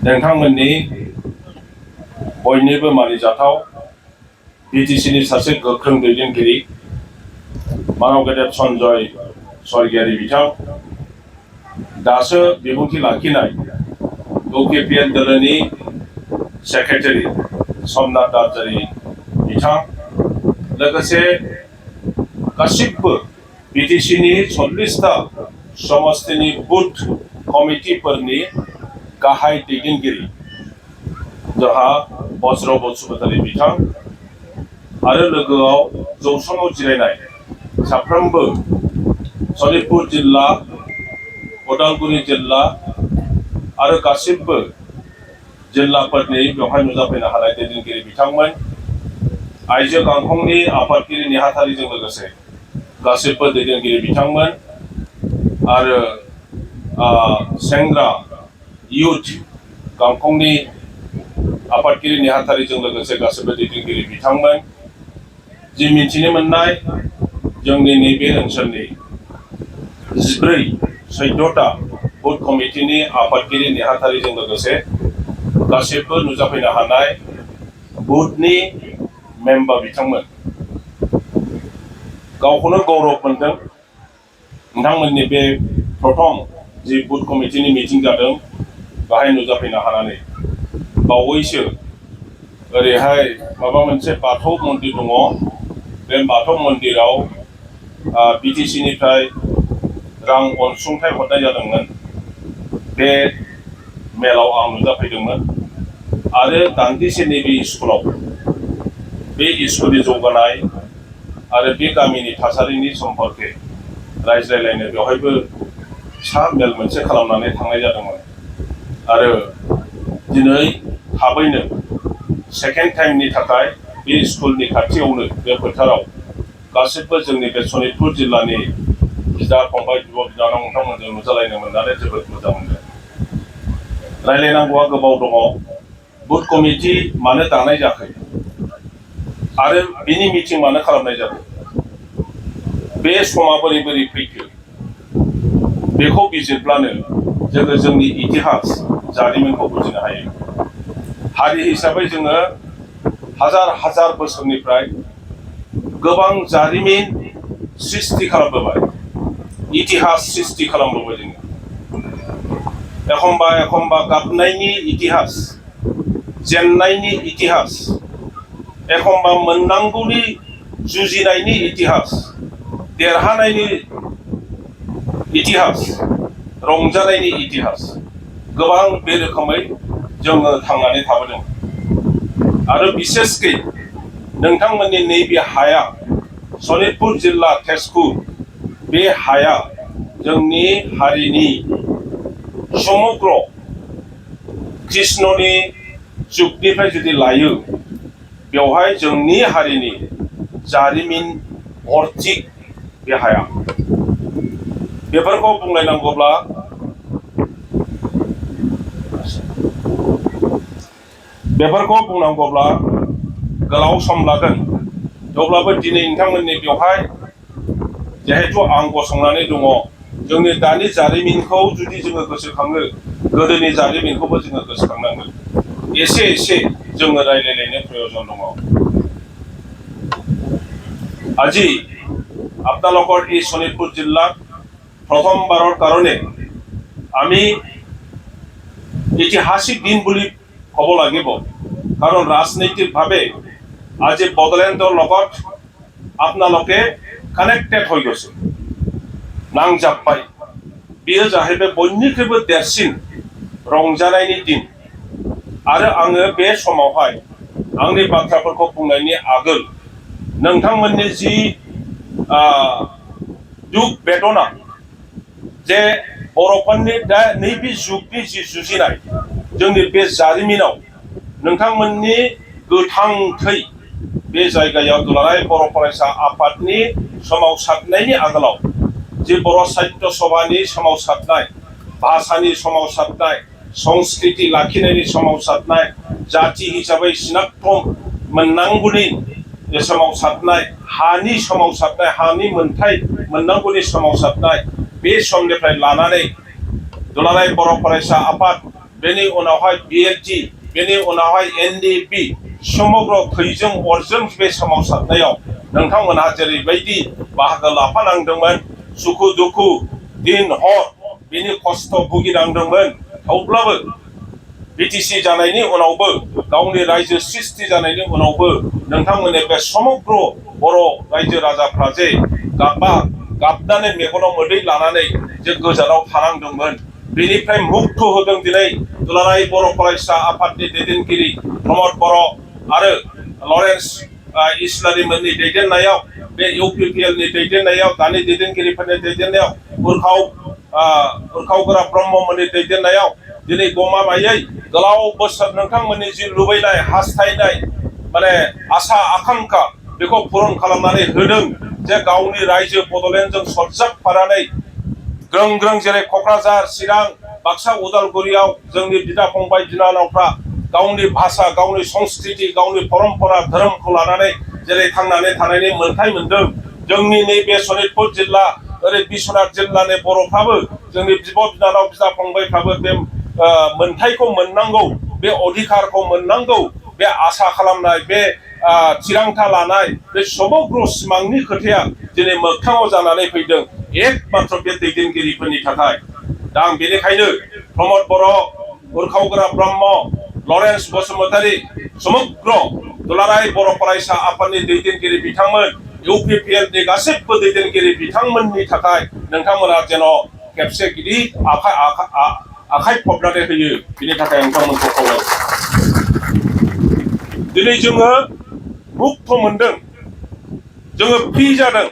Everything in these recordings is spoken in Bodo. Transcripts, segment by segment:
नोंथांमोननि बयनिबो मानिजाथाव बिटिसिनि सासे गोख्रों दैदेनगिरि मानव गेदेर सन्जय स्वर्गियारि बिथां दासो बिबुंथि लाखिनाय इउकेपिएल दोलोनि सेक्रेटारि समनाथ नार्जारी बिथां लोगोसे गासिबो बिटिसिनि 40टा समस्तिनि बुथ कमिटिफोरनि गाहाय दैदेनगिरि जोंहा वज्र बसुमतारी बिथां आरो लोगोआव जौसाङाव जिरायनाय साफ्रोमबो सनितपुर जिल्ला उदालगुरि जिल्ला आरो गासिबो जिल्लाफोरनि बेवहाय नुजाफैनो हानाय दैदेनगिरि बिथांमोन आइजो गांखंनि आफादगिरि नेहाथारिजों लोगोसे गासिबो दैदेनगिरि बिथांमोन आरो सेंग्रा युथ गांखंनि आफादगिरि नेहाथारिजों लोगोसे गासिबो दैदेनगिरि बिथांमोन जि मिथिनो मोननाय जोंनि नैबे ओनसोलनि 14टा बुथ कमिटिनि आफादगिरि नेहाथारिजों लोगोसे गासिबो नुजाफैनो हानाय बुथनि मेम्बार बिथांमोन गावखौनो गौरब मोनदों नोंथांमोननि बे प्रथम जि बुथ कमिटिनि मिटिं जादों बाहाय नुजाफैनो हानानै बावैसो ओरैहाय माबा मोनसे बाथौ मन्दिर दङ बे बाथौ मन्दिराव बिटिसिनिफ्राय रां अनसुंथाइ हरनाय जादोंमोन बे मेलाव आं नुजाफैदोंमोन आरो दान्दिसे नैबे स्कुलाव बे स्कुलनि जौगानाय आरो बे गामिनि थासारिनि सम्पर्के रायज्लायलायनो बेवहायबो फिसा मेल मोनसे खालामनानै थांनाय जादोंमोन आरो दिनै थाबैनो सेकेन्ड टाइमनि थाखाय बे स्कुलनि खाथियावनो बे फोथाराव गासिबो जोंनि बे सनितपुर जिल्लानि बिदा फंबाय बिब' बिनानाव नोंथांमोनजों नुजालायनो मोननानै जोबोद मोजां मोनदों रायलायनांगौआ गोबाव दङ बुथ कमिटि मानो दानाय जाखो आरो बिनि मिटिं मानो खालामनाय जाखो बे समा बोरै बोरै फैखो बेखौ बिजिरब्लानो जोङो जोंनि इतिहास जारिमिनखौ बुजिनो हायो हारि हिसाबै जोङो हाजार हाजार बोसोरनिफ्राय गोबां जारिमिन सृष्टि खालामबोबाय इतिहास सृष्टि खालामबोबाय जोङो एखमबा एखमबा गाबनायनि इतिहास जेननायनि इतिहास एखमबा मोननांगौनि जुजिनायनि इतिहास देरहानायनि इतिहास रंजानायनि इतिहास गोबां बे रोखोमै जोङो थांनानै थाबोदों आरो बिसेसकै नोंथांमोननि नैबे हाया सनितपुर जिल्ला तेजपुर बे हाया जोंनि हारिनि समग्र कृष्णनि जुगनिफ्राय जुदि लायो बेवहाय जोंनि हारिनि जारिमिन भर्ति बे हाया बेफोरखौ बुंलायनांगौब्ला गोलाव सम लागोन थेवब्लाबो दिनै नोंथांमोननि बेवहाय जिहेथु आं गसंनानै दङ जोंनि दानि जारिमिनखौ जुदि जोङो गोसोखाङो गोदोनि जारिमिनखौबो जोङो गोसोखांनांगोन एसे एसे जोङो रायलायलायनो प्रयोजन दङ আজি আপোনালোকৰ এই শোণিতপুৰ জিলাত প্ৰথমবাৰৰ কাৰণে আমি ঐতিহাসিক দিন বুলি ক'ব লাগিব কাৰণ ৰাজনৈতিকভাৱে আজি বড়োলেণ্ডৰ লগত আপোনালোকে কানেক্টেড হৈ গৈছে नांजाबबाय बेयो जाहैबाय बयनिख्रुइबो देरसिन रंजानायनि दिन आरो आङो बे समावहाय आंनि बाथ्राफोरखौ बुंनायनि आगोल नोंथांमोननि जि दुख बेदना जे बर'फोरनि दा नैबे जुगनि जि जुजिनाय जोंनि बे जारिमिनाव नोंथांमोननि गोथां थै बे जायगायाव दुलाराय बर' फरायसा आफादनि सोमावसारनायनि आगोलाव जे बर' साहित्य सभानि सोमावसारनाय भाषानि सोमावसारनाय संस्कृति लाखिनायनि सोमावसारनाय जाति हिसाबै सिनायथि मोननांगौनि सोमावसारनाय हानि सोमावसारनाय हानि मोनथाय मोननांगौनि सोमावसारनाय बे समनिफ्राय लानानै दुलाराय बर' फरायसा आफाद बेनि उनावहाय BLT, बेनि उनावहाय NDP समग्र थैजों अरजों बे सोमावसारनायाव नोंथांमोनहा जेरैबायदि बाहागो लाफानांदोंमोन, सुखु दुखु दिन हर बेनि खस्थ' भुगिनांदोंमोन, थेवब्लाबो BTC जानायनि उनावबो गावनि रायजो सृष्टि जानायनि उनावबो नोंथांमोननि बे समग्र बर' रायजो राजाफ्रा जे गाबनानै मेगनाव मोदै लानानै जे गोजानाव थानांदोंमोन, बेनिफ्राय मुक्त होदों दिनै दुलाराय बर' फरायसा आफादनि दैदेनगिरि प्रमद बर' आरो लरेन्स इस्लारिमोननि दैदेननायाव, बे UPPLनि दैदेननायाव, दानि दैदेनगिरिफोरनि दैदेननायाव, उरखाव गोरा ब्रह्ममोननि दैदेननायाव दिनै गमामायै गोलाव बोसोर नोंथांमोननि जि लुबैनाय हास्थायनाय माने आसा आकांक्षा बेखौ पुरन खालामनानै होदों जे गावनि रायजो बड'लेण्डजों सरजाबफानानै ग्रों ग्रों जेरै क'क्राझार, चिरां, बाक्सा, उदालगुरियाव जोंनि बिदा फंबाय बिनानावफ्रा गावनि भाषा, गावनि संस्कृति, गावनि परम्परा धोरोमखौ लानानै जेरै थांनानै थानायनि मोन्थाय मोनदों, जोंनि नैबे सनितपुर जिल्ला ओरै बिश्वनाथ जिल्लानि बर'फ्राबो जोंनि बिब' बिनानाव बिदा फंबायफ्राबो बे मोन्थायखौ मोननांगौ, बे अधिकारखौ मोननांगौ, बे आसा खालामनाय, बे थिरांथा लानाय बे समग्र सिमांनि खोथाया दिनै मोगथाङाव जानानै फैदों एकमात्र बे दैदेनगिरिफोरनि थाखाय। दा आं बेनिखायनो प्रमद बर', उरखावगोरा ब्रह्म, लरेन्स बसुमतारी, समग्र दुलाराय बर' फरायसा आफादनि दैदेनगिरि बिथांमोन, UPPLनि गासिबो दैदेनगिरि बिथांमोननि थाखाय नोंथांमोना जेन' खेबसे गिदिर आखाइ खबनानै होयो, बिनि थाखाय नोंथांमोनखौ खावलायो। दिनै जोङो मुक्त मोनदों, जोङो फ्रि जादों,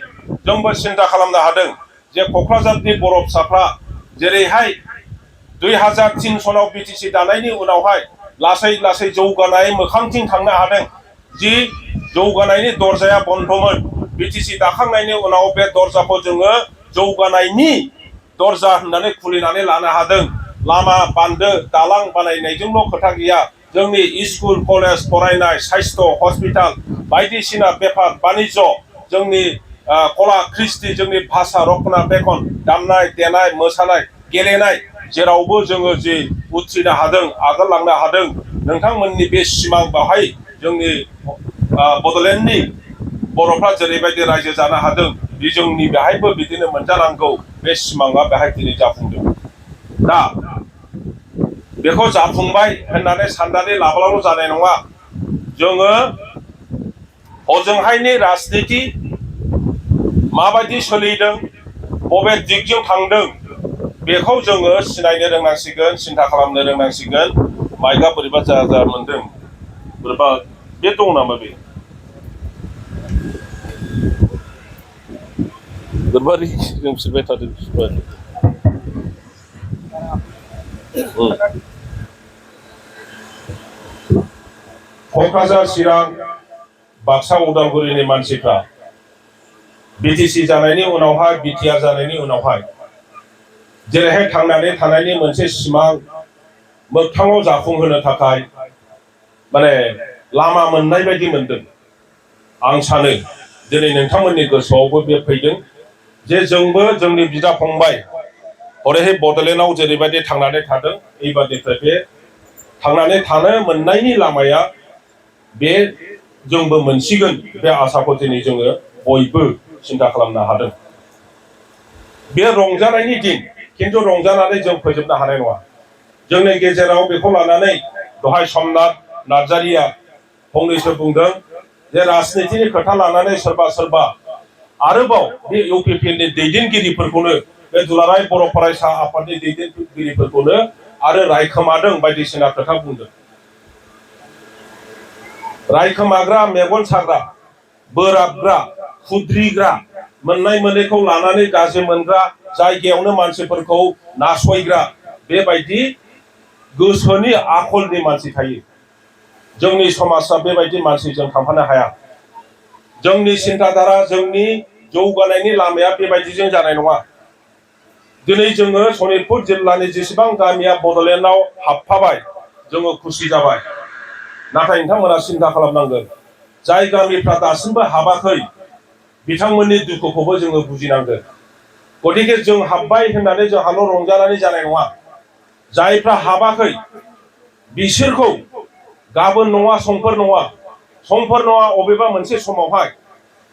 जोंबो सिन्था खालामनो हादों जे क'क्राझारनि बर' फिसाफ्रा जेरैहाय 2003 सनाव BTC दानायनि उनावहाय लासै लासै जौगानाय मोखांथिं थांनो हादों। जि जौगानायनि दरजाया बन्धमोन, BTC दाखांनायनि उनाव बे दरजाखौ जोङो जौगानायनि दरजा होननानै खुलिनानै लानो हादों। लामा बान्दो दालां बानायनायजोंल' खोथा गैया, जोंनि स्कुल कलेज फरायनाय, साइस्थ' हस्पिटाल बायदिसिना बेफार बानिज्य, जोंनि कला कृष्टि, जोंनि भाषा रखना बेकन, दामनाय देनाय मोसानाय गेलेनाय जेरावबो जोङो जि उथ्रिनो हादों, आगानलांनो हादों। नोंथांमोननि बे सिमां बेवहाय जोंनि बड'लेण्डनि बर'फ्रा जेरैबायदि रायजो जानो हादों, बे जोंनि बेहायबो बिदिनो मोनजानांगौ, बे सिमाङा बेहाय दिनै जाफुंदों। दा बेखौ जाफुंबाय होननानै साननानै लाब्लाल' जानाय नङा, जोङो हजोंहायनि राजनिति माबायदि सोलिदों, बबे दिगजों थांदों, बेखौ जोङो सिनायनो रोंनांसिगोन, सिन्था खालामनो रोंनांसिगोन। माइकआ बोरैबा जा मोनदों, बोरैबा बे दं नामा बे बोरैबा रोंफिनबाय थादों। क'क्राझार, चिरां, बाक्सा, उदालगुरिनि मानसिफ्रा BTC जानायनि उनावहाय, BTR जानायनि उनावहाय जेरैहाय थांनानै थानायनि मोनसे सिमां मोगथाङाव जाफुंहोनो थाखाय माने लामा मोननाय बायदि मोनदों। आं सानो दिनै नोंथांमोननि गोसोआवबो बे फैदों जे जोंबो जोंनि बिदा फंबाय हरैहाय बड'लेण्डआव जेरैबायदि थांनानै थादों, एबारनिफ्राय बे थांनानै थानो मोननायनि लामाया बे जोंबो मोनसिगोन, बे आसाखौ दिनै जोङो बयबो सिन्था खालामनो हादों। बे रंजानायनि दिन, खिन्थु रंजानानै जों फोजोबनो हानाय नङा। जोंनि गेजेराव बेखौ लानानै दहाय समनाथ नार्जारिया फंनैसो बुंदों जे राजनितिनि खोथा लानानै सोरबा सोरबा आरोबाव बे UPPLनि दैदेनगिरिफोरखौनो, बे दुलाराय बर' फरायसा आफादनि दैदेनगिरिफोरखौनो आरो रायखोमादों, बायदिसिना खोथा बुंदों। रायखोमाग्रा, मेगन साग्रा, बोराबग्रा, खुद्रिग्रा, मोननाय मोनैखौ लानानै गाज्रि मोनग्रा, जायगायावनो मानसिफोरखौ नासयग्रा, बेबायदि गोसोनि आखलनि मानसि थायो। जोंनि समाजा बेबायदि मानसिजों थांफानो हाया। जोंनि सिन्ताधारा, जोंनि जौगानायनि लामाया बेबायदिजों जानाय नङा। दिनै जोङो सनितपुर जिल्लानि जेसेबां गामिया बड'लेण्डआव हाबफाबाय, जोङो खुसि जाबाय। नाथाय नोंथांमोना सिन्था खालामनांगोन, जाय गामिफ्रा दासिमबो हाबाखै, बिथांमोननि दुखुखौबो जोङो बुजिनांगोन। गतिके जों हाब्बाय होननानै जोंहाल' रंजानानै जानाय नङा। जायफ्रा हाबाखै बिसोरखौ गाबोन नङा समफोर नङा अबेबा मोनसे समावहाय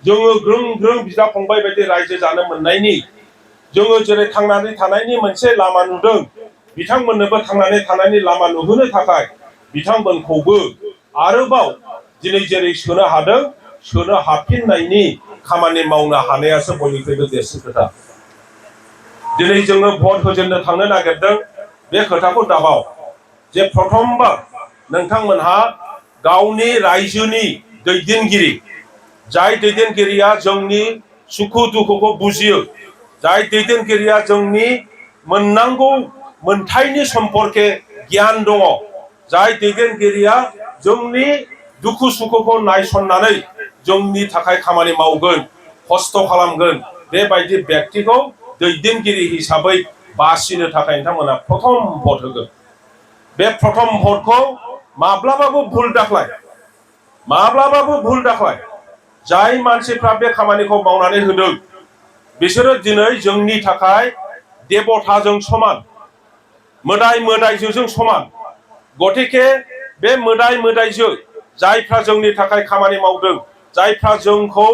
जोङो ग्रोम ग्रोम बिदा फंबाय बायदि रायजो जानो मोननायनि जोङो जेरै थांनानै थानायनि मोनसे लामा नुदों बिथांमोननोबो थांनानै थानायनि लामा नुहोनो थाखाय बिथांमोनखौबो आरोबाव दिनै जेरै सोनो हादों सोनो हाफिननायनि खामानि मावनो हानायासो बयनिख्रुइबो देरसिन खोथा दिनै जोङो भट होजेननो थांनो नागिरदों बे खोथाखौ दाबाव जे प्रथमबार नोंथांमोनहा गावनि रायजोनि दैदेनगिरि जाय दैदेनगिरिया जोंनि सुखु दुखुखौ बुजियो जाय दैदेनगिरिया जोंनि मोननांगौ मोनथायनि सम्पर्के गियान दङ जाय दैदेनगिरिया जोंनि दुखु सुखुखौ नायसननानै जोंनि थाखाय खामानि मावगोन खस्थ' खालामगोन बेबायदि व्यक्तिखौ दैदेनगिरि हिसाबै बासिनो थाखाय नोंथांमोना प्रथम भट होगोन बे प्रथम भटखौ माब्लाबाबो भुल दाख्लाय जाय मानसिफ्रा बे खामानिखौ मावनानै होदों बिसोरो दिनै जोंनि थाखाय देबताजों समान मोदाय मोदायजोजों समान गतिके बे मोदाय मोदायजो जायफ्रा जोंनि थाखाय खामानि मावदों जायफ्रा जोंखौ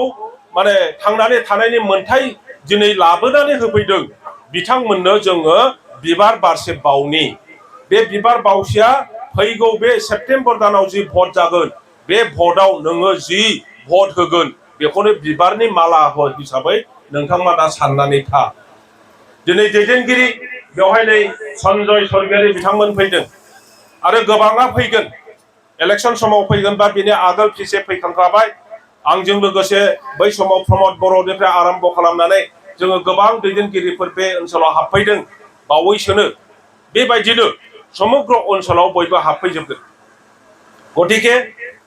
माने थांनानै थानायनि मोन्थाय दिनै लाबोनानै होफैदों बिथांमोननो जोङो बिबार बारसे बावनि बे बिबार बावसेया फैगौ बे सेप्तेम्बर दानाव जि भट जागोन बे भटआव नोङो जि भट होगोन बेखौनो बिबारनि माला हिसाबै नोंथांमोना दा साननानै था दिनै दैदेनगिरि बेवहाय नै सन्जय स्वर्गियारि बिथांमोन फैदों आरो गोबाङा फैगोन इलेक्शन समाव फैगोन बा बिनि आगोल फिसे फैखांखाबाय आंजों लोगोसे बै समाव प्रमद बर'निफ्राय आरम्भ खालामनानै जोङो गोबां दैदेनगिरिफोर बे ओनसोलाव हाबफैदों बावैसोनो बेबायदिनो समग्र ओनसोलाव बयबो हाबफैजोबगोन गतिके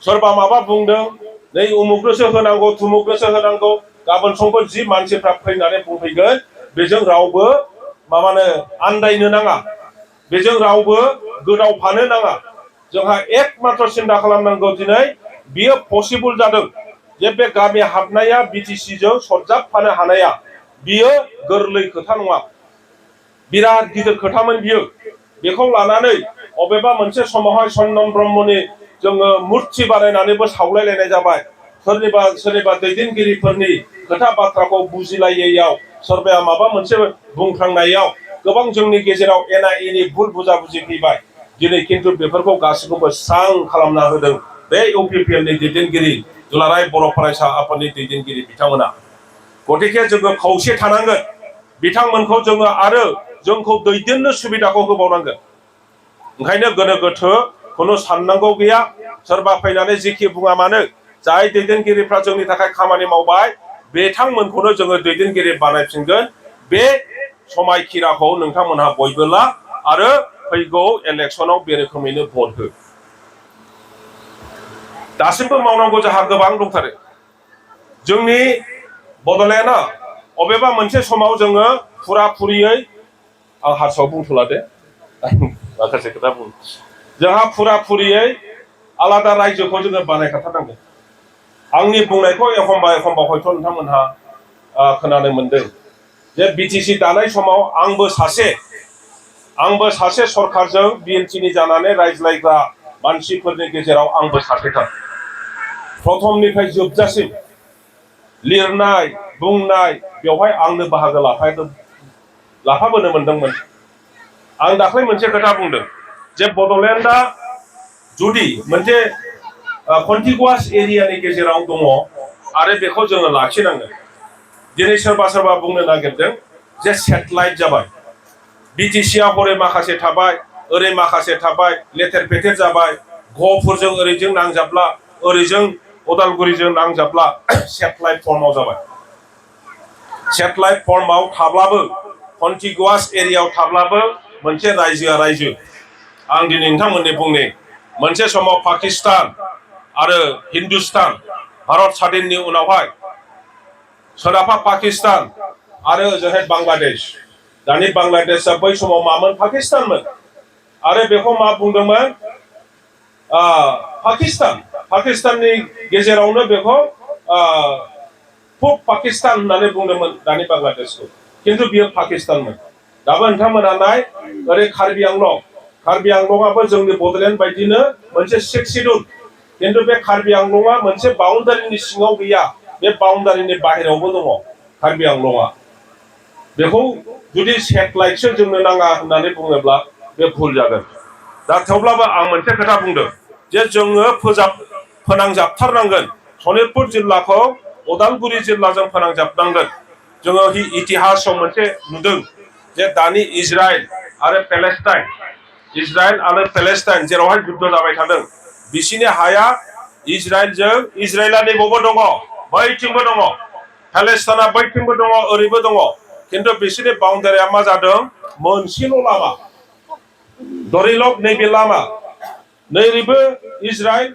सोरबा माबा बुंदों नै उमुकनोसो होनांगौ थुमुकनोसो होनांगौ गाबोन समफोर जि मानसिफ्रा फैनानै बुंफैगोन बेजों रावबो माबानो आन्दायनो नाङा बेजों रावबो गोदावफानो नाङा जोंहा एकमात्र सिन्था खालामनांगौ दिनै बियो पसिबल जादों जे बे गामि हाबनाया बिटिसिजों सरजाबफानो हानाया बियो गोरलै खोथा नङा बिराद गिदिर खोथामोन बियो बेखौ लानानै अबेबा मोनसे समावहाय चन्दन ब्रह्मनि जोङो मुर्ति बानायनानैबो सावलायलायनाय जाबाय सोरनिबा दैदेनगिरिफोरनि खोथा बाथ्राखौ बुजिलायैयाव सोरबाया माबा मोनसे बुंफ्लांनायाव गोबां जोंनि गेजेराव एना एनि भुल बुजाबुजि फैबाय दिनै खिन्थु बेफोरखौ गासैखौबो स्रां खालामना होदों बे इउपिपिएलनि दैदेनगिरि दुलाराय बर' फरायसा आफादनि दैदेनगिरि बिथांमोना गतिके जोङो खौसे थानांगोन बिथांमोनखौ जोङो आरो जोंखौ दैदेननो सुबिदाखौ होबावनांगोन ओंखायनो गोनो गोथो खुनु साननांगौ गैया सोरबा फैनानै जेखि बुङा मानो जाय दैदेनगिरिफ्रा जोंनि थाखाय खामानि मावबाय बिथांमोनखौनो जोङो दैदेनगिरि बानायफिनगोन बे समायखिराखौ नोंथांमोनहा बयबो ला आरो फैगौ इलेक्सनाव बे रोखोमैनो भट हो दासिमबो मावनांगौ जोंहा गोबां दंथारो जोंनि बड'लेण्डआ अबेबा मोनसे समाव जोङो फुरा फुरियै आं हारसायाव बुंथ'ला दे माखासे खोथा बुं जोंहा फुरा फुरियै आलादा रायजोखौ जोङो बानायखाथारनांगोन आंनि बुंनायखौ एखमबा हयथ' नोंथांमोनहा खोनानो मोनदों जे बिटिसि दानाय समाव आंबो सासे सरकारजों बिएनटिनि जानानै रायज्लायग्रा मानसिफोरनि गेजेराव आंबो सासेथार प्रथमनिफ्राय जोबजासिम लिरनाय बुंनाय बेवहाय आंनो बाहागो लाफाबोनो मोनदोंमोन आं दाख्लै मोनसे खोथा बुंदों जे बड'लेण्डआ जुदि मोनसे कन्टिगुवास एरियानि गेजेराव दङ आरो बेखौ जोङो लाखिनांगोन दिनै सोरबा बुंनो नागिरदों जे सेटेलाइट जाबाय बिटिसिआ हरै माखासे थाबाय ओरै माखासे थाबाय लेथेर फेथेर जाबाय गफोरजों ओरैजों नांजाबला ओरैजों उदालगुरिजों नांजाबला सेटेलाइट फर्माव जाबाय सेटेलाइट फर्माव थाब्लाबो कन्टिगुवास एरियायाव थाब्लाबो मोनसे रायजोआ रायजो आं दिनै नोंथांमोननि बुंनि मोनसे समाव पाकिस्तान आरो हिन्दुस्तान भारत स्वाधीननि उनावहाय सोनाबहा पाकिस्तान आरो ओजोंहाय बांलादेश दानि बांलादेशआ बै समाव मामोन पाकिस्तानमोन आरो बेखौ मा बुंदोंमोन पाकिस्ताननि गेजेरावनो बेखौ पुब पाकिस्तान होननानै बुंदोंमोन दानि बांलादेशखौ खिन्थु बियो पाकिस्तानमोन दाबो नोंथांमोना नाय ओरै कार्बि आंलंआबो जोंनि बड'लेण्ड बायदिनो मोनसे 6 शिड्युल किन्तु बे कार्बि आंलंआ मोनसे बाउन्डारिनि सिङाव गैया बे बाउन्डारिनि बाहेरायावबो दङ कार्बि आंलंआ बेखौ जुदि सेटेलाइटसो जोंनो नाङा होननानै बुङोब्ला बे भुल जागोन दा थेवब्लाबो आं मोनसे खोथा बुंदों जे जोङो फोनांजाबथारनांगोन सनितपुर जिल्लाखौ उदालगुरि जिल्लाजों फोनांजाबनांगोन जोङो इतिहासाव मोनसे नुदों जे दानि इजराइल आरो पेलेस्टाइन जेरावहाय जुद्ध जाबाय थादों बिसिनि हाया इजराइलआ नैबावबो दङ बैथिंबो दङ पेलेस्टाइनआ बैथिंबो दङ ओरैबो दङ किन्तु बिसोरनि बाउन्डारिया मा जादों मोनसेल' लामा दरिलग नैबे लामा नैबो इजराइल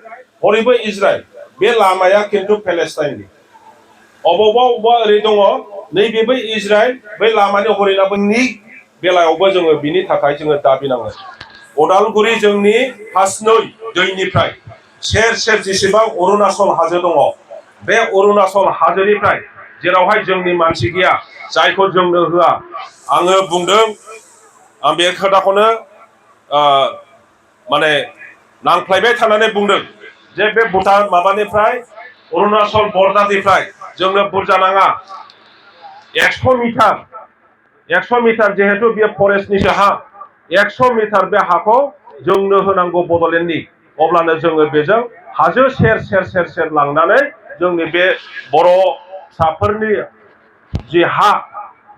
हरैबो इजराइल बे लामाया किन्तु पेलेस्टाइननि अबावबा ओरै दङ नैबेबो इजराइल बै लामानि हरैनाबोनि बेलायावबो जोङो बिनि थाखाय जोङो दाबिनांगोन उदालगुरि जोंनि हासनै दैनिफ्राय सेर जेसेबां अरुणाचल हाजो दङ बे अरुणाचल हाजोनिफ्राय जेरावहाय जोंनि मानसि गैया जायखौ जोंनो होआ आङो बुंदों आं बे खोथाखौनो माने नांफ्लायबाय थानानै बुंदों जे बे भुटान माबानिफ्राय अरुणाचल बर्डारनिफ्राय जोंनो बुरजा नाङा 100 मिटार जिहेतु बेयो फरेस्टनिसो हा 100 मिटार बे हाखौ जोंनो होनांगौ बड'लेण्डनि अब्लानो जोङो बेजों हाजो सेर लांनानै जोंनि बे बर' फिसाफोरनि जि हा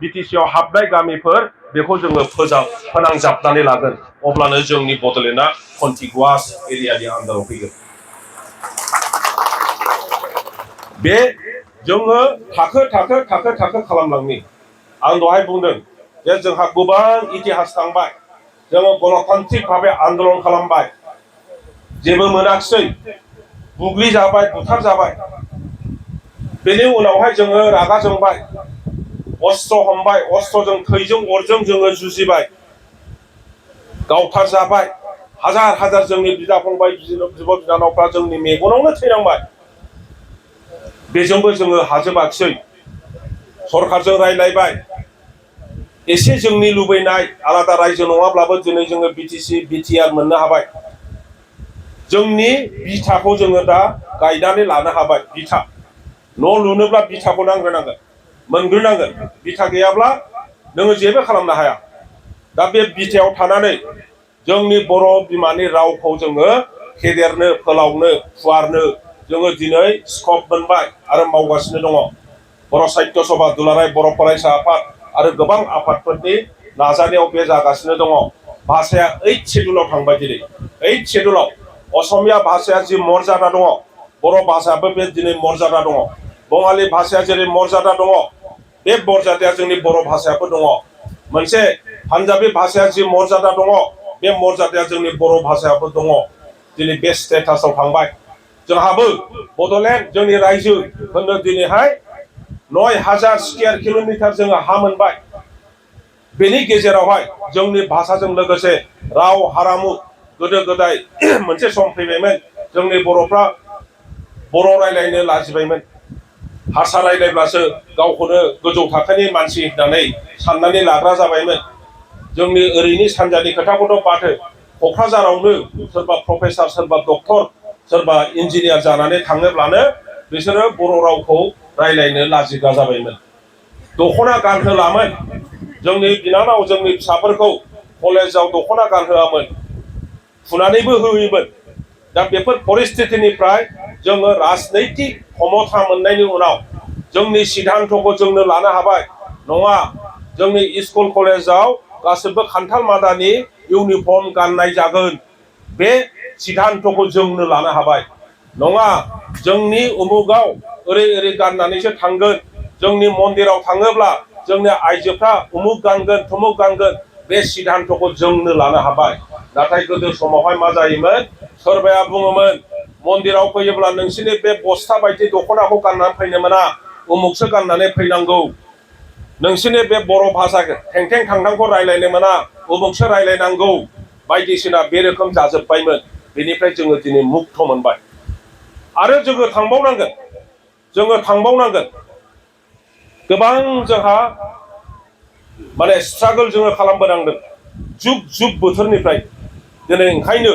बिटिसिआव हाबनाय गामिफोर बेखौ जोङो फोनांजाबनानै लागोन अब्लानो जोंनि बड'लेण्डआ कन्टिगुवास एरियानि आन्दाराव फैगोन बे जोङो थाखो खालामलांनि आं दहाय बुंदों जे जोंहा गोबां इतिहास थांबाय जोङो गणतान्त्रिक भाबे आन्दोलन खालामबाय जेबो मोनाखिसै बुग्लिजाबाय बुथारजाबाय बेनि उनावहाय जोङो रागा जोंबाय अस्त्र हमबाय अस्त्रजों थैजों अरजों जोङो जुजिबाय गावथार जाबाय हाजार जोंनि बिदा फंबाय बिब' बिनानावफ्रा जोंनि मेगनावनो थैनांबाय बेजोंबो जोङो हाजोबाखिसै सरकारजों रायलायबाय एसे जोंनि लुबैनाय आलादा रायजो नङाब्लाबो दिनै जोङो बिटिसि बिटिआर मोननो हाबाय जोंनि बिथाखौ जोङो दा गायनानै लानो हाबाय बिथा न' लुनोब्ला बिथाखौ नांग्रोनांगोन मोनग्रोनांगोन बिथा गैयाब्ला नोङो जेबो खालामनो हाया दा बे बिथायाव थानानै जोंनि बर' बिमानि रावखौ जोङो फेदेरनो फोलावनो फुवारनो जोङो दिनै स्कप मोनबाय आरो मावगासिनो दङ बर' साहित्य सभा दुलाराय बर' फरायसा आफाद आरो गोबां आफादफोरनि नाजानायाव बे जागासिनो दङ भाषाया 8 शेड्युलाव थांबाय दिनै 8 शेड्युलाव असमिया भाषाया जि मर्यादा दङ बर' भाषायाबो बे दिनै मर्यादा दङ बङालि भाषाया जेरै मर्यादा दङ बे मर्यादाया जोंनि बर' भाषायाबो दङ मोनसे पान्जाबि भाषाया जि मर्यादा दङ बे मर्यादाया जोंनि बर' भाषायाबो दङ दिनै बे स्टेटासाव थांबाय जोंहाबो बड'लेण्ड जोंनि रायजो होननो दिनैहाय 9000 स्क्वायर किल'मिटार जोङो हा मोनबाय बेनि गेजेरावहाय जोंनि भाषाजों लोगोसे राव हारामु गोदो गोदाय मोनसे सम फैबायमोन जोंनि बर'फ्रा बर' रायलायनो लाजिबायमोन हारसा रायलायब्लासो गावखौनो गोजौ थाखोनि मानसि होननानै साननानै लाग्रा जाबायमोन जोंनि ओरैनि सानजानि खोथाखौथ' बाथो क'क्राझारावनो सोरबा प्रफेसार सोरबा डक्टर सोरबा इन्जिनियार जानानै थाङोब्लानो बिसोरो बर' रावखौ रायलायनो लाजिग्रा जाबायमोन दख'ना गानहोलामोन जोंनि बिनानाव जोंनि फिसाफोरखौ कलेजाव दख'ना गानहोआमोन फुनानैबो होयोमोन दा बेफोर परिस्थितिनिफ्राय जोङो राजनैतिक क्षमता मोननायनि उनाव जोंनि सिद्धान्तखौ जोंनो लानो हाबाय नङा जोंनि स्कुल कलेजाव गासिबो खान्थाल मादानि इउनिफर्म गाननाय जागोन बे सिद्धान्तखौ जोंनो लानो हाबाय नङा जोंनि उमुगाव ओरै गाननानैसो थांगोन जोंनि मन्दिराव थाङोब्ला जोंनि आइजोफ्रा उमुक गानगोन थुमुक गानगोन बे सिद्धान्तखौ जोंनो लानो हाबाय नाथाय गोदो समावहाय मा जायोमोन सोरबाया बुङोमोन मन्दिराव फैयोब्ला नोंसिनि बे बस्ता बायदि दख'नाखौ गाननानै फैनो मोना उमुकसो गाननानै फैनांगौ नोंसिनि बे बर' भाषा थेंथें थांथांखौ रायलायनो मोना उमुकसो रायलायनांगौ बायदिसिना बे रोखोम जाजोब्बायमोन बेनिफ्राय जोङो दिनै मुक्त मोनबाय आरो जोङो थांबावनांगोन गोबां जोंहा माने स्ट्रागल जोङो खालामबोनांदों जुग जुग बोथोरनिफ्राय दिनै ओंखायनो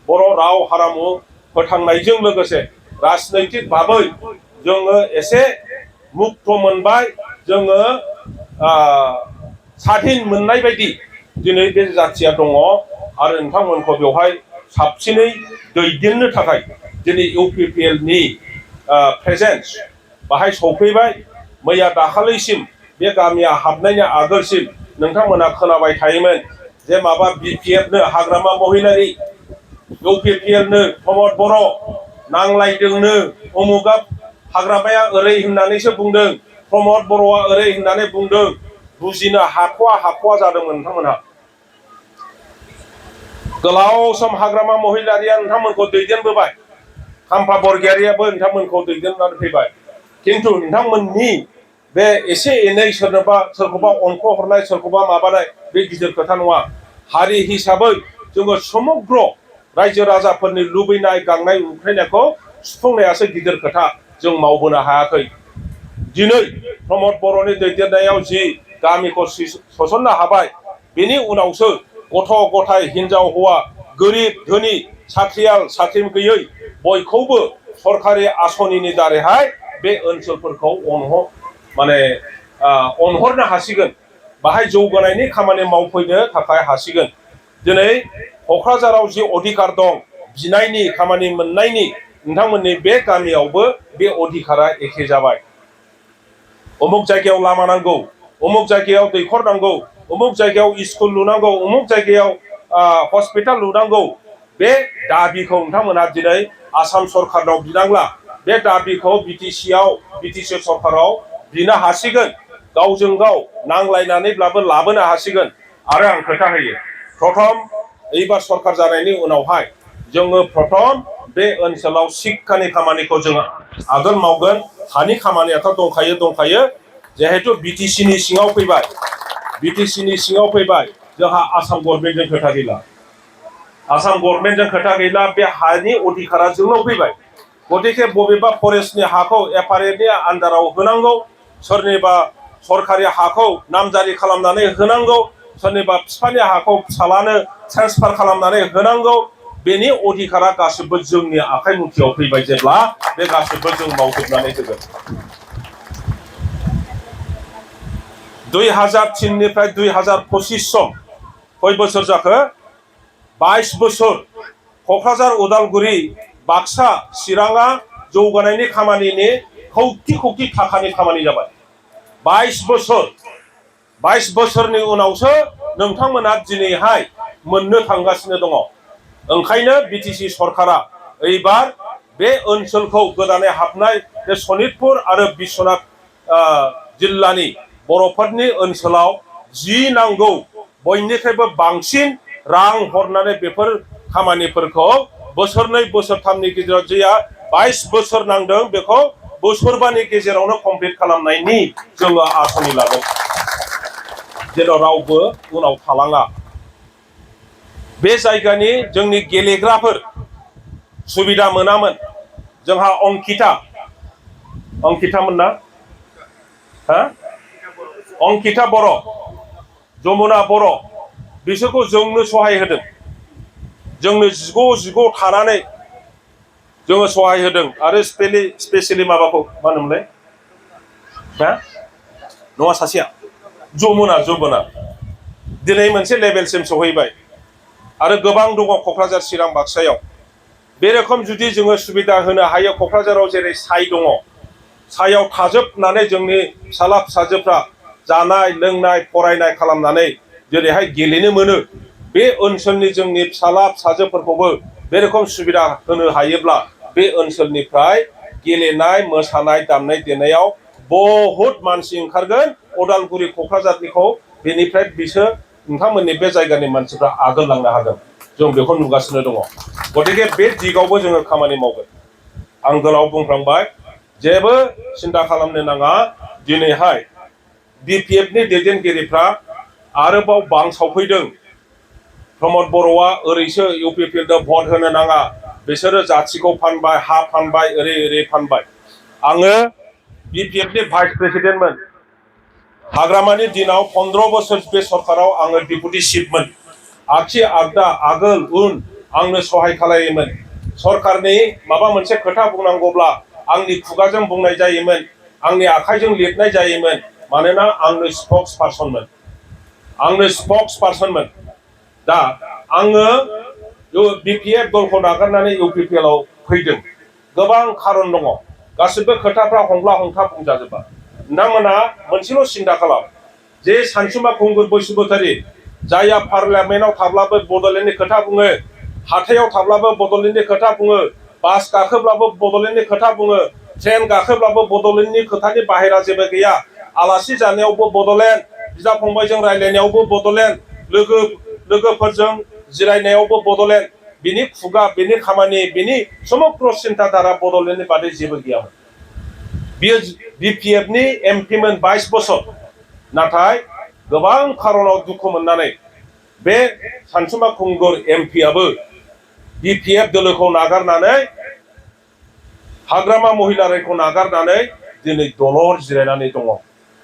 बर' राव हारिमु फोथांनायजों लोगोसे राजनैतिक भाबै जोङो एसे मुक्त मोनबाय जोङो स्वाधीन मोननाय बायदि दिनै बे जाथिया दङ आरो नोंथांमोनखौ बेवहाय साबसिनै दैदेननो थाखाय दिनै इउपिपिएल नि प्रेजेन्स बाहाय सफैबाय मैया दाखालिसिम बे गामिया हाबनायनि आगोलसिम नोंथांमोना खोनाबाय थायोमोन जे माबा बिपिएफ नो हाग्रामा महिलारि इउपिपिएल नो प्रमद बर' नांलायदोंनो उमुगा हाग्रामाया ओरै होननानैसो बुंदों प्रमद बर'आ ओरै होननानै बुंदों बुजिनो हाख'वा जादोंमोन नोंथांमोनहा गोलाव सम हाग्रामा महिलारिया नोंथांमोनखौ दैदेनबोबाय खाम्फा बरगयारियाबो नोंथांमोनखौ दैदेननानै फैबाय खिन्थु नोंथांमोननि बे एसे एनै सोरखौबा अन्ख हरनाय सोरखौबा माबानाय बे गिदिर खोथा नङा हारि हिसाबै जोङो समग्र रायजो राजाफोरनि लुबैनाय गांनाय उखैनायखौ सुफुंनायासो गिदिर खोथा जों मावबोनो हायाखै दिनै प्रमद बर'नि दैदेननायाव जि गामिखौ सोसननो हाबाय बेनि उनावसो गथ' गथाय हिनजाव हौवा गोरिब धोनि साख्रियाल साख्रि गैयै बयखौबो सरकारि आसनिनि दारैहाय बे ओनसोलफोरखौ अनहरनो हासिगोन बाहाय जौगानायनि खामानि मावफैनो थाखाय हासिगोन दिनै क'क्राझाराव जि अधिकार दं बिनायनि खामानि मोननायनि नोंथांमोननि बे गामियावबो बे अधिकारा एखे जाबाय उमुक जायगायाव लामा नांगौ उमुक जायगायाव दैखर नांगौ उमुक जायगायाव स्कुल लुनांगौ उमुक जायगायाव हस्पिटाल लुनांगौ बे दाबिखौ नोंथांमोना दिनै आसाम सरकारनाव बिनांला बे दाबिखौ बिटिसि सरकाराव बिनो हासिगोन गावजों गाव नांलायनानैब्लाबो लाबोनो हासिगोन आरो आं खोथा होयो प्रथम एबार सरकार जानायनि उनावहाय जोङो प्रथम बे ओनसोलाव शिक्षानि खामानिखौ जोङो आगोल मावगोन हानि खामानियाथ' दंखायो जिहेतु बिटिसिनि सिङाव फैबाय जोंहा आसाम गभर्नमेन्टजों खोथा गैला आसाम गभर्नमेन्टजों खोथा गैला बे हानि अधिकारा जोंनाव फैबाय गतिके बबेबा फरेस्टनि हाखौ एफआरएनि आन्दाराव होनांगौ सोरनिबा सरकारि हाखौ नामजारि खालामनानै होनांगौ सोरनिबा बिफानि हाखौ फिसालानो ट्रेन्सफार खालामनानै होनांगौ बेनि अधिकारा गासिबो जोंनि आखाइ मुथियाव फैबाय जेब्ला बे गासिबो जों मावजोबनानै होगोन 2003 निफ्राय 2025 सम खय बोसोर जाखो 22 बोसोर क'क्राझार उदालगुरि बाक्सा चिराङा जौगानायनि खामानिनि खौटि थाखानि खामानि जाबाय 22 बोसोरनि उनावसो नोंथांमोना दिनैहाय मोननो थांगासिनो दङ ओंखायनो बिटिसि सरकारा एबार बे ओनसोलखौ गोदानै हाबनाय बे सनितपुर आरो बिश्वनाथ जिल्लानि बर'फोरनि ओनसोलाव जि नांगौ बयनिख्रुइबो बांसिन रां हरनानै बेफोर खामानिफोरखौ बोसोरनै बोसोरथामनि गेजेराव जिया 22 बोसोर नांदों बेखौ बोसोरबानि गेजेरावनो कमप्लिट खालामनायनि जोङो आसनि लागोन जेराव रावबो उनाव थालाङा बे जायगानि जोंनि गेलेग्राफोर सुबिदा मोनामोन जोंहा अंकितामोन ना अंकिता बर' जमुना बर' बिसोरखौ जोंनो सहाय होदों जोंनो जिग' थानानै जोङो सहाय होदों आरो स्पेसियेलि माबाखौ मा होनोमोनलाय नङा सासेया जमुना दिनै मोनसे लेभेलसिम सहैबाय आरो गोबां दङ क'क्राझार चिरां बाक्सायाव बे रोखोम जुदि जोङो सुबिदा होनो हायो क'क्राझाराव जेरै साइ दङ सायाव थाजोबनानै जोंनि फिसाला फिसाजोफ्रा जानाय लोंनाय फरायनाय खालामनानै जेरैहाय गेलेनो मोनो बे ओनसोलनि जोंनि फिसाला फिसाजोफोरखौबो बे रोखोम सुबिदा होनो हायोब्ला बे ओनसोलनिफ्राय गेलेनाय मोसानाय दामनाय देनायाव बहुत मानसि ओंखारगोन उदालगुरि क'क्राझारनिखौ बेनिफ्राय बिसोर नोंथांमोननि बे जायगानि मानसिफ्रा आगोल लांनो हागोन जों बेखौ नुगासिनो दङ गतिके बे दिगावबो जोङो खामानि मावगोन आं गोलाव बुंफ्लांबाय जेबो सिन्था खालामनो नाङा दिनैहाय बिपिएफनि दैदेनगिरिफ्रा आरोबाव बांसावफैदों प्रमद बर'आ ओरैसो इउपिपिएलनो भट होनो नाङा बिसोरो जाथिखौ फानबाय हा फानबाय ओरै फानबाय आङो बिपिएफनि भाइस प्रेसिडेन्टमोन हाग्रामानि दिनाव 15 बोसोर बे सरकाराव आङो डिपुटि चिफमोन आगसि आगदा आगोल उन आंनो सहाय खालायोमोन सरकारनि माबा मोनसे खोथा बुंनांगौब्ला आंनि खुगाजों बुंनाय जायोमोन आंनि आखाइजों लिरनाय जायोमोन मानोना आंनो स्पोक्स पार्सनमोन दा आङो बिपिएफ दलखौ नागारनानै इउपिपिएल आव फैदों गोबां खारन दङ गासिबो खोथाफ्रा हंग्ला हंथा बुंजाजोबा नोंथांमोना मोनसेल' सिन्था खालाम जे सानसुमा खुंगुर बैसुमतारी जायहा पार्लियामेन्टआव थाब्लाबो बड'लेण्डनि खोथा बुङो हाथायाव थाब्लाबो बड'लेण्डनि खोथा बुङो बास गाखोब्लाबो बड'लेण्डनि खोथा बुङो ट्रेन गाखोब्लाबो बड'लेण्डनि खोथानि बाहेरा जेबो गैया आलासि जानायावबो बड'लेण्ड बिदा फंबायजों रायलायनायावबो बड'लेण्ड लोगोफोरजों जिरायनायावबो बड'लेण्ड बिनि खुगा बिनि खामानि बिनि समग्र सिन्ताधारा बड'लेण्डनि बादै जेबो गैयामोन बियो बिपिएफनि एमपिमोन 22 बोसोर नाथाय गोबां खारनाव दुखु मोननानै बे सानसुमा खुंगुर एमपिआबो बिपिएफ दोलोखौ नागारनानै हाग्रामा महिलारिखौ नागारनानै दिनै दलर जिरायनानै दङ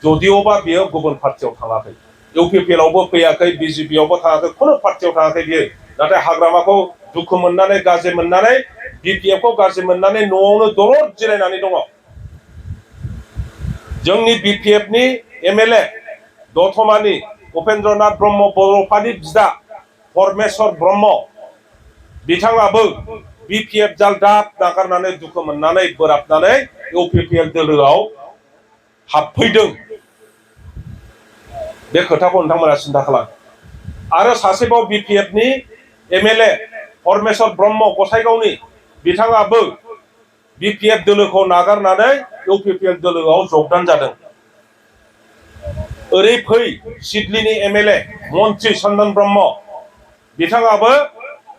जदिअबा बियो गुबुन पार्टियाव थाङाखै इउपिपिएल आवबो फैयाखै बिजेपिआवबो थाङाखै खुनु पार्टियाव थाङाखै बियो नाथाय हाग्रामाखौ दुखु मोननानै गाज्रि मोननानै बिपिएफखौ गाज्रि मोननानै न'आवनो दलर जिरायनानै दङ जोंनि बिपिएफनि एमएलए दतमानि उपेन्द्रनाथ ब्रह्म बड'फानि बिदा परमेश्वर ब्रह्म बिथाङाबो बिपिएफ जालदाब नागारनानै दुखु मोननानै बोराबनानै इउपिपिएल दोलोआव हाबफैदों बे खोथाखौ नोंथांमोना सिन्था खालाम आरो सासेबाव बिपिएफनि एमएलए परमेश्वर ब्रह्म गसाइगावनि बिथाङाबो बिपिएफ दोलोखौ नागारनानै इउपिपिएल दोलोआव जगदान जादों ओरै फै सिडलिनि एमएलए मन्त्रि चन्दन ब्रह्म बिथाङाबो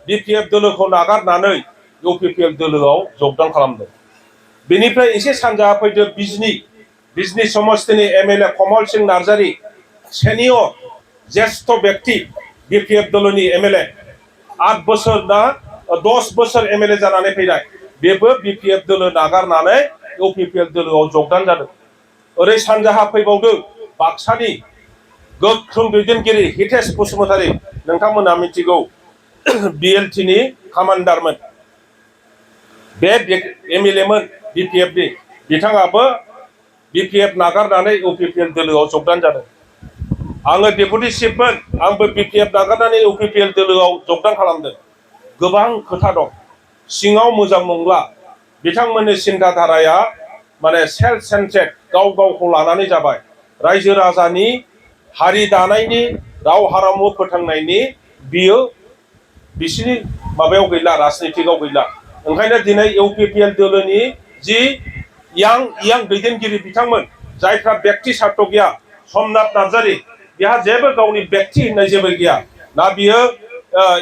बिपिएफ दोलोखौ नागारनानै इउपिपिएल दोलोआव जगदान खालामदों बेनिफ्राय एसे सानजाहा फैदो बिजनी समस्तिनि एमएलए कमल सिंह नार्जारी सेनियर ज्येष्ठ व्यक्ति बिपिएफ दोलोनि एमएलए 8 बोसोर ना 10 बोसोर एमएलए जानानै फैनाय बेबो बिपिएफ दोलो नागारनानै इउपिपिएल दोलोआव जगदान जादों ओरै सानजाहा फैबावदो बाक्सानि गोख्रों दैदेनगिरि हितेश बसुमतारी नोंथांमोना मिथिगौ बिएलटिनि कामान्डारमोन बे एमएलएमोन बिपिएफनि बिथाङाबो बिपिएफ नागारनानै इउपिपिएल दोलोआव जगदान जादों आङो डेपुटि चिफमोन आंबो बिपिएफ नागारनानै इउपिपिएल दोलोआव जगदान खालामदों गोबां खोथा दं सिङाव मोजां नंला बिथांमोननि सिन्ताधाराया माने सेल्फ सेन्ट्रेड गावखौ लानानै जाबाय रायजो राजानि हारि दानायनि राव हारिमु फोथांनायनि बियो बिसिनि माबायाव गैला राजनितिकआव गैला ओंखायनो दिनै इउपिपिएल दोलोनि जि यां दैदेनगिरि बिथांमोन जायफ्रा व्यक्ति स्वार्थ गैया समनाथ नार्जारी बिहा जेबो गावनि व्यक्ति होननाय जेबो गैया ना बियो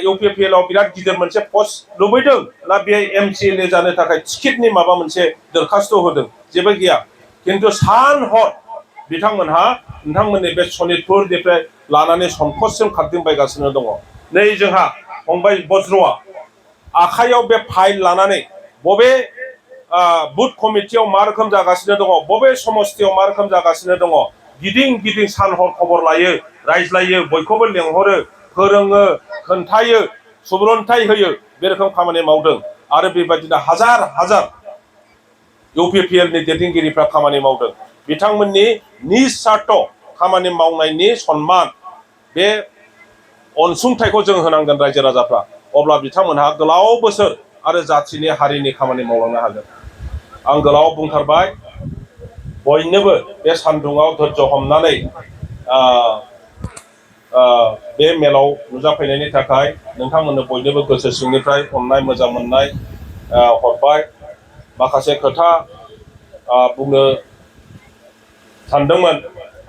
इउपिपिएल आव बिराद गिदिर मोनसे पस्ट लुबैदों ना बे एमसिएलए जानो थाखाय टिकेटनि माबा मोनसे दरखास्त होदों जेबो गैया किन्तु सान हर बिथांमोनहा नोंथांमोननि बे सनितपुरनिफ्राय लानानै संकससिम खारदिंबायगासिनो दङ नै जोंहा फंबाय बज्रआ आखायाव बे फाइल लानानै बबे बुथ कमिटियाव मा रोखोम जागासिनो दङ बबे समस्तियाव मा रोखोम जागासिनो दङ गिदिं सान हर खबर लायो रायज्लायो बयखौबो लेंहरो फोरोङो खोन्थायो सुबुरन्थाइ होयो बे रोखोम खामानि मावदों आरो बेबायदिनो हाजार इउपिपिएलनि दैदेनगिरिफ्रा खामानि मावदों बिथांमोननि निस्वार्थ खामानि मावनायनि सन्मान बे अनसुंथाइखौ जों होनांगोन रायजो राजाफ्रा अब्ला बिथांमोनहा गोलाव बोसोर आरो जाथिनि हारिनि खामानि मावलांनो हागोन आं गोलाव बुंथारबाय बयनोबो बे सान्दुङाव धैर्य हमनानै बे मेलाव नुजाफैनायनि थाखाय नोंथांमोननो बयनोबो गोसो सिंनिफ्राय अननाय मोजां मोननाय हरबाय माखासे खोथा बुंनो सानदोंमोन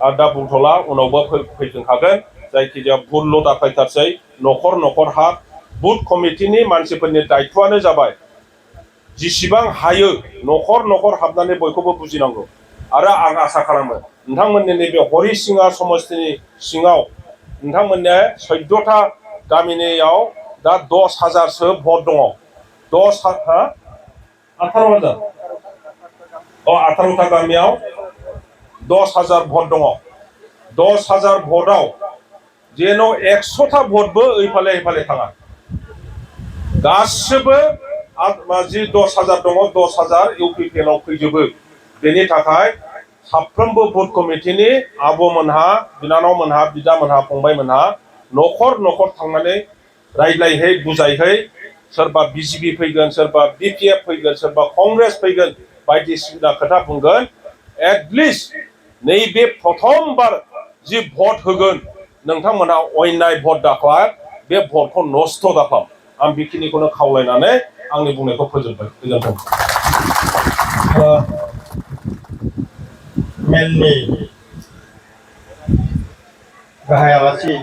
आरो दा बुंथ'ला उनावबो फैनो हागोन जायखिजाया भुलल' दाखायथारसै न'खर हा बुथ कमिटिनि मानसिफोरनि दायित्वआनो जाबाय जिसिबां हायो न'खर हाबनानै बयखौबो बुजिनांगौ आरो आं आसा खालामो नोंथांमोननि नैबे हरिसिङा समस्तिनि सिङाव नोंथांमोननि 14था गामिनियाव दा 10,000सो भट दङ 18,000 18था गामियाव 10,000 भट दङ 10,000 भोटाव जेन' 100टा भोटबो एफाले थाङा गासिबो जि 10,000 दङ 10,000 UPPL आव फैजोबो बेनि थाखाय साफ्रोमबो बुथ कमिटिनि आब'मोनहा बिनानावमोनहा बिदामोनहा फंबायमोनहा न'खर थांनानै रायज्लायहै बुजायहै सोरबा BJP फैगोन सोरबा BPF फैगोन सोरबा कंग्रेस फैगोन बायदिसिना खोथा बुंगोन एटलिस्ट नैबे प्रथमबार जि भट होगोन नोंथांमोनहा अन्याय भट दाखालाम बे भटखौ नस्थ' दाखालाम आं बेखिनिखौनो खावलायनानै आंनि बुंनायखौ फोजोबबाय गोजोन्थों मेलनि गाहाय आलासि